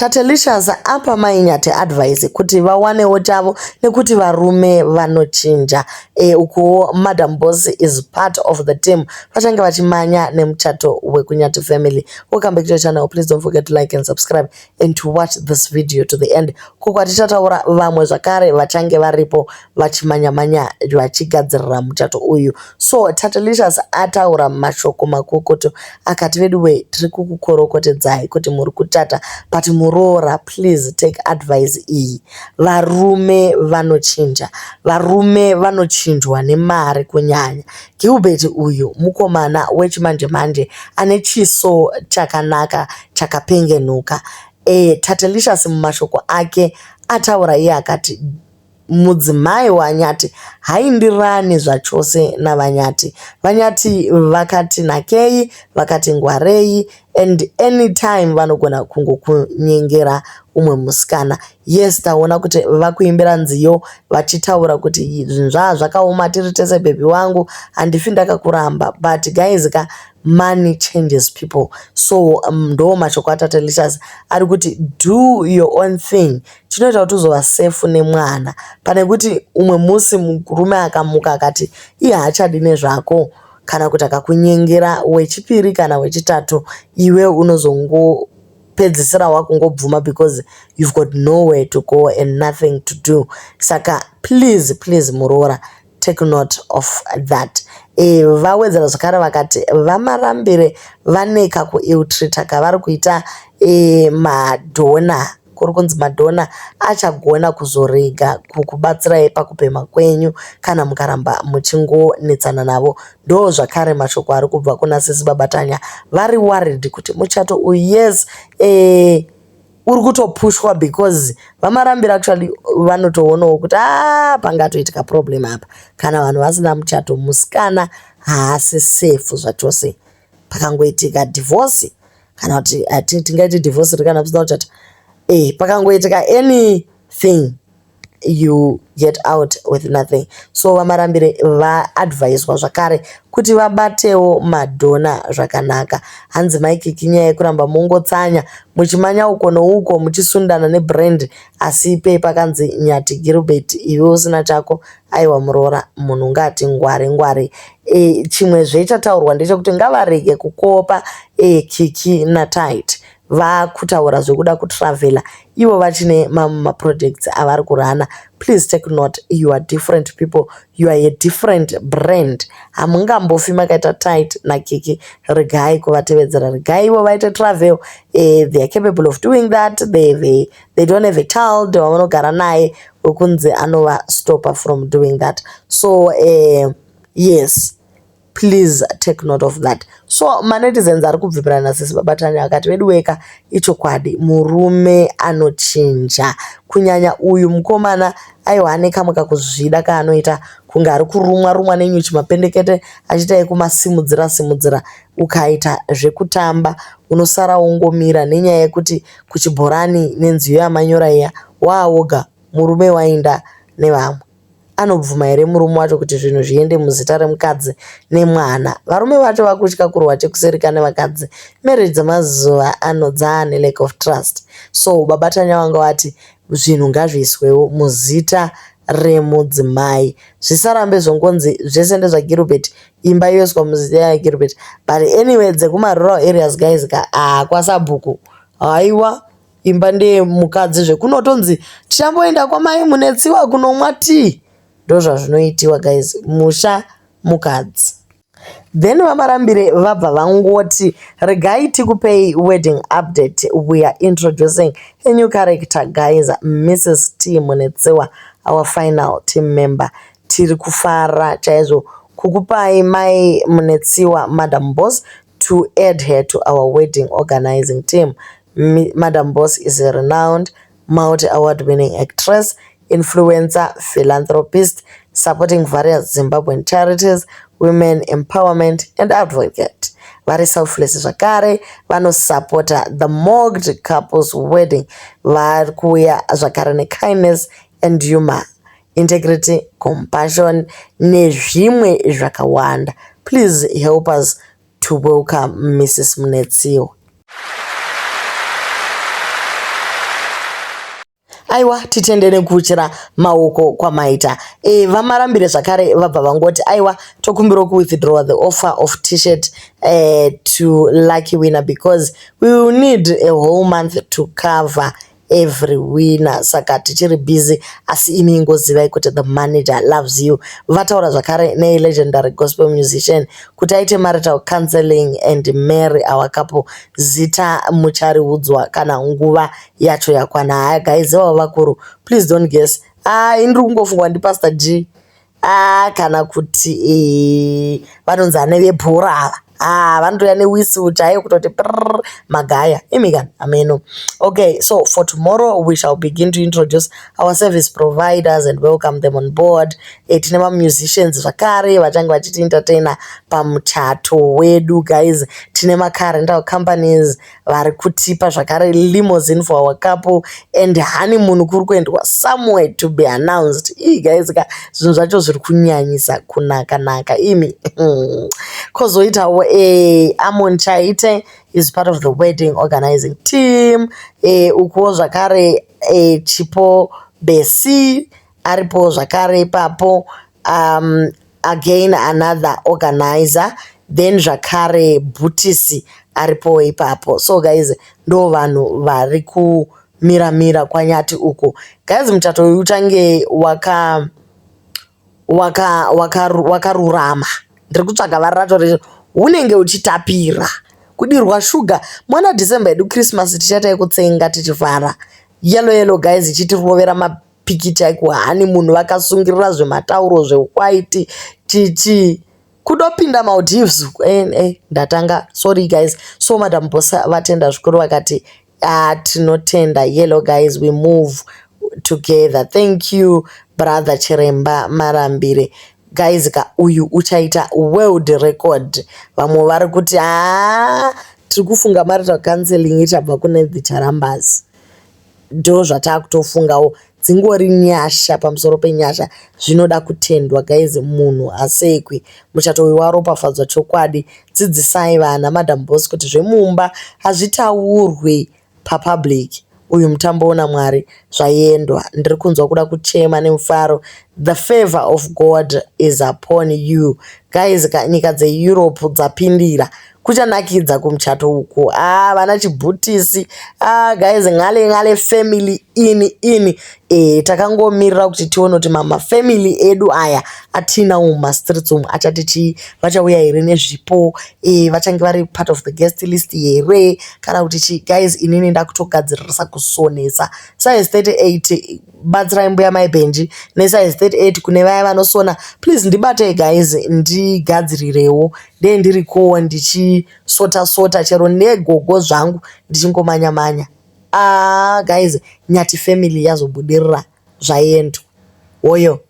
Tatelicious apa Mai Nyati advice kuti vawanewo chavo nekuti varume vanochinja. E, ukuwo Madam Boss is part of the team vachange vachimanya nemuchato wekuNyati family. Welcome back to your channel. Please don't forget to like and subscribe and to watch this video to the end. Uko kwatichataura vamwe zvakare vachange varipo vachimanya-manya vachigadzirira muchato uyu. So Tatelicious ataura mashoko makukutu akati veduwe tiri kukukorokotedzai kuti muri kuchata but muroora please take advice iyi. Varume vanochinja, varume vanochinjwa nemari kunyanya. Gilbert uyu mukomana wechimanje manje ane chiso chakanaka chakapengenuka. E, Tatelicious mumashoko ake ataura iye akati mudzimai waNyati haindirani zvachose naVaNyati. VaNyati vakati nakei, vakati ngwarei and anytime vanogona kungokunyengera umwe musikana. Yes, taona kuti vakuimbira nziyo vachitaura kuti zvinhu zvaa zvakaoma tiri tese baby wangu handifi ndakakuramba but guys ka money changes people so ndo mashoko aTatelicious ari kuti do your own thing chinoita kuti uzova safe nemwana pane kuti umwe musi murume akamuka akati iye haachadi nezvako kana kuti akakunyengera wechipiri kana wechitatu iwe unozongopedzisira wakungobvuma because you've got nowhere to go and nothing to do. Saka please please muroora take note of that. E, vawedzera zvakare vakati vamarambire vane kakuill-treata kavari kuita e, madhona kuri kunzi madhona achagona kuzorega kukubatsirai pakupemha kwenyu kana mukaramba muchingonetsana navo. Ndo zvakare mashoko ari kubva kuna sisi Baba Tanya vari worried kuti muchato uyu yes e, uri kutopushwa because vamarambira actually vanotoonawo kuti a pangatoitika problem apa kana vanhu vasina muchato musikana haasi safe zvachose pakangoitika divorce kana kuti tingaiti divorce ri kana musina kuchata e pakangoitika anything you get out with nothing. So vamarambire vaadvaiswa zvakare kuti vabatewo madhona zvakanaka. Hanzi maikiki nyaya yekuramba mongotsanya muchimanya uko nouko muchisundana nebrand asi pe pakanzi Nyati Gilbert iwe usina chako aiwa muroora munhu ngaati ngware ngware. E, chimwezve chataurwa ndechekuti ngavarege kukopa e, Kiki naTyte vakutaura zvekuda kutravhela ivo vachine mamwe maprojects avari kurana. Please take note, you are different people, you are a different brand. Hamungambofi makaita tight naKiki. Regai kuvatevedzera, regai ivo vaite travel. They are capable of doing that. They don't have a child wavanogara naye wekunzi anova stopper from doing that. So yes, please take note of that. So manetizens ari kubvumirana nasisi Baba Tanya akati veduweka ichokwadi murume anochinja kunyanya uyu mukomana aiwa ane kamwe kakuzvida kaanoita kunge ari kurumwa rumwa nenyuchi mapendekete achiita ekumasimudzira simudzira. Ukaita zvekutamba unosara wongomira nenyaya yekuti kuchibhorani nenziyo yamanyora iya waawoga murume wainda nevamwe. Anobvuma here murume wacho kuti zvinhu zviende muzita remukadzi nemwana? Varume vacho vakutya kurwa chekusereka nevakadzi. Marriage dzemazuva ano dzaane lack of trust. So Baba Tanya vanga vati zvinhu ngazviiswewo muzita remudzimai zvisarambe zvongonzi zvese ndezvaGilbert imba yoiswa muzita yaGilbert. But anyway dzekumarural areas guys ka ah, kwasabhuku haiwa imba ndeyemukadzi zvekunotonzi tichamboenda kwamai Munetsiwa kunomwa tii ndozvazvinoitiwa guys musha mukadzi. Then vamarambire vabva vangoti regai tikupei wedding update. We are introducing a new character guys, Mrs T Munetsiwa, our final team member. Tiri kufara chaizvo kukupai mai Munetsiwa, Madam Boss, to add her to our wedding organizing team. Madam Boss is a renowned multi-award winning actress, influencer, philanthropist, supporting various Zimbabwean charities, women empowerment and advocate. Vari selfless zvakare vanosapota the mocked couples wedding. Vari kuuya zvakare nekindness and humor, integrity, compassion nezvimwe zvakawanda. Please help us to welcome Mrs Munetsiwa. Aiwa, titende nekuuchira maoko kwamaita. VaMarambire zvakare vabva vangoti, "Aiwa, tokumbirawo kuwithdraw the offer of T-shirt to lucky winner because we will need a whole month to cover every winner, saka tichiri busy, asi imi ingozivai kuti the manager loves you." Vataura zvakare nelegendary gospel musician kuti aite marital counseling and marry our couple. Zita muchariudzwa kana nguva yacho yakwana. Haya guys, ivavo vakuru, please don't guess. Ah, indiri kungofungwa ndiPastor G, ah, kana kuti vanonzi ane vebhora ava. Ah, vanotouya newhistle chaiyo kutoti prrr, magaya imi kana ameno. Okay, so for tomorrow we shall begin to introduce our service providers and welcome them on board. Tine mamusicians zvakare vachange vachiti entertaina pamuchato wedu. Guys, tine macar rental companies vari kutipa zvakare limousine for our couple, and honeymoon kuri kuendwa somewhere to be announced. Ii guys ka, zvinhu zvacho zviri kunyanyisa kunaka naka imi. Kwozoitawo Amon Chaite is part of the wedding organizing team. Ukuwo zvakare Chipo Besi aripo zvakare ipapo, again another organizer. Then zvakare Bhutisi aripo ipapo. So guys, ndo vanhu vari kumiramira kwaNyati uko. Guys, muchato uyu uchange wakarurama waka, waka, waka. Ndiri kutsvaga vari racho recho, hunenge uchitapira kudirwa shuga. Mwana December yedu, Christmas tichaita yekutsenga tichifara. Yellow yellow guys, ichitirovera mapikicha ekuhoneymoon vakasungirira zvematauro zvewhite, chichi kudopinda Maldives. Ndatanga, sorry guys. So Madam Boss vatenda zvikuru, vakati, "Tinotenda Yellow guys, we move together. Thank you, brother Chiremba Marambire." Guys ka, uyu uchaita world record. Vamwe vari kuti, haa, tiri kufunga marital counseling ichabva kune the Charambas. Ndo zvataakutofungawo. Dzingori nyasha pamusoro penyasha, zvinoda kutendwa guys. Munhu asekwi, muchato uyu waropafadzwa chokwadi. Dzidzisai vana, Madam Boss, kuti zvemumba hazvitaurwi papublic. Uyu mutambo una Mwari, zvaendwa. Ndiri kunzwa kuda kuchema nemufaro. The favor of God is upon you guys. Nyika dzeEurope dzapindira, kuchanakidza kumuchato uku. Ah, vana Chibhutisi, ah guys, ngale ngale family ini ini. Takangomirira kuti tione kuti mamafamily edu aya atinawo mumastreets umu achati chii. Vachauya here nezvipo? Vachange vari part of the guest list here, kana kuti chii? Guys, inini ndakutogadzirisa kusonesa size 38. Batsirai mbuya mai Benji nesize 38. Kune vaya vanosona, please ndibatei guys, ndigadzirirewo. Ndee ndirikowo ndichisota sota chero negogo zvangu, ndichingomanya manya. Ah guys, Nyati family yazobudirira, zvaendwa hoyo.